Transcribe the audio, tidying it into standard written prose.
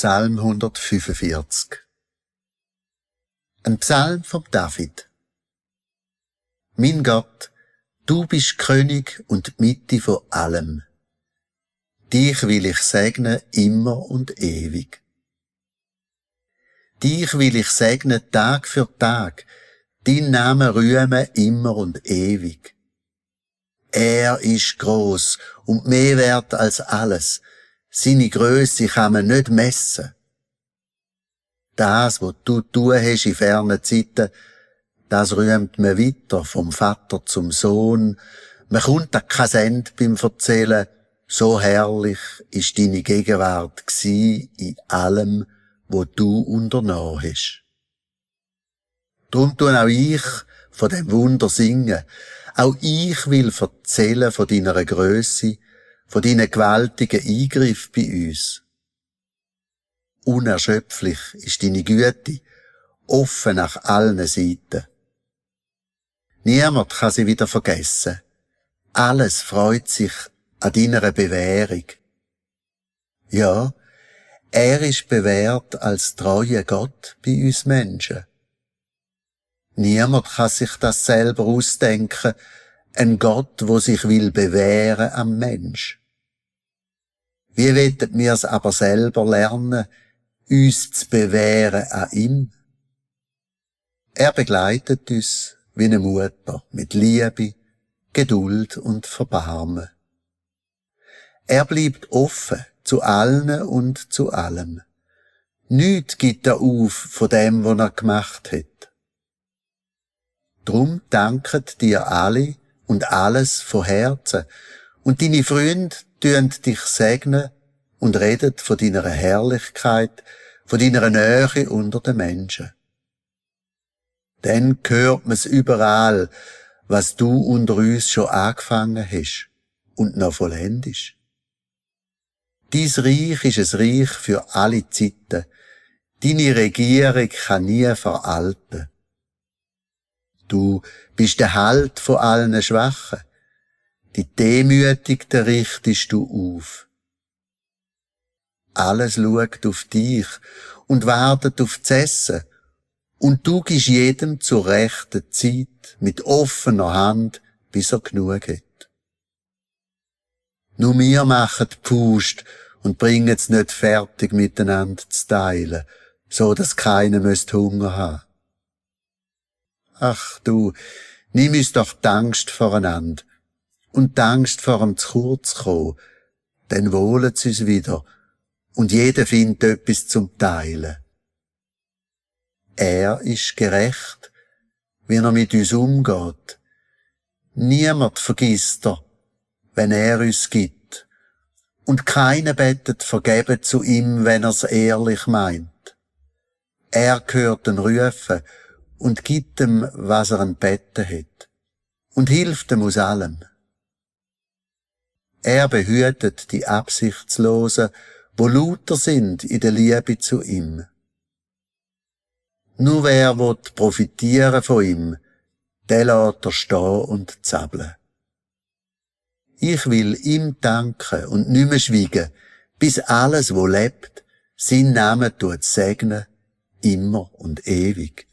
Psalm 145. Ein Psalm vom David. Mein Gott, du bist König und die Mitte von allem. Dich will ich segnen immer und ewig. Dich will ich segnen Tag für Tag, dein Name rühmen immer und ewig. Er ist gross und mehr wert als alles. Seine Grösse kann man nicht messen. Das, was du tun hast in fernen Zeiten, das rühmt man weiter vom Vater zum Sohn. Man kommt an kein Ende beim Erzählen. So herrlich ist deine Gegenwart gsi in allem, wo du unternommen hast. Drum tun auch ich von dem Wunder singen. Auch ich will erzählen von deiner Grösse, von deinen gewaltigen Eingriffen bei uns. Unerschöpflich ist deine Güte, offen nach allen Seiten. Niemand kann sie wieder vergessen. Alles freut sich an deiner Bewährung. Ja, er ist bewährt als treuer Gott bei uns Menschen. Niemand kann sich das selber ausdenken, ein Gott, wo sich will bewähren am Mensch. Wie wollen wir es aber selber lernen, uns zu bewähren an ihm? Er begleitet uns wie eine Mutter mit Liebe, Geduld und Verbarmen. Er bleibt offen zu allen und zu allem. Nichts gibt er auf von dem, was er gemacht hat. Drum danken dir alle und alles von Herzen, und deine Freunde tun dich segnen und reden von deiner Herrlichkeit, von deiner Nähe unter den Menschen. Dann hört man's überall, was du unter uns schon angefangen hast und noch vollendest. Dies Reich ist ein Reich für alle Zeiten. Deine Regierung kann nie veralten. Du bist der Halt von allen Schwachen. Die Demütigten richtest du auf. Alles schaut auf dich und wartet auf das Essen. Und du gibst jedem zur rechten Zeit mit offener Hand, bis er genug hat. Nur wir machen die Pust und bringen es nicht fertig miteinander zu teilen, so dass keiner Hunger haben. Ach du, nimm uns doch die Angst voreinander und die Angst vor dem zu kurz kommen, dann wohlen sie uns wieder und jeder findet etwas zum Teilen. Er ist gerecht, wie er mit uns umgeht. Niemand vergisst er, wenn er uns gibt. Und keiner bettet vergeben zu ihm, wenn er's ehrlich meint. Er hört den Rufen und gibt ihm, was er an Betten hat. Und hilft ihm aus allem. Er behütet die Absichtslosen, wo lauter sind in der Liebe zu ihm. Nur wer will profitieren von ihm, der lässt er stehen und zappeln. Ich will ihm danken und nicht mehr schweigen, bis alles, wo lebt, seinen Namen segnen, immer und ewig.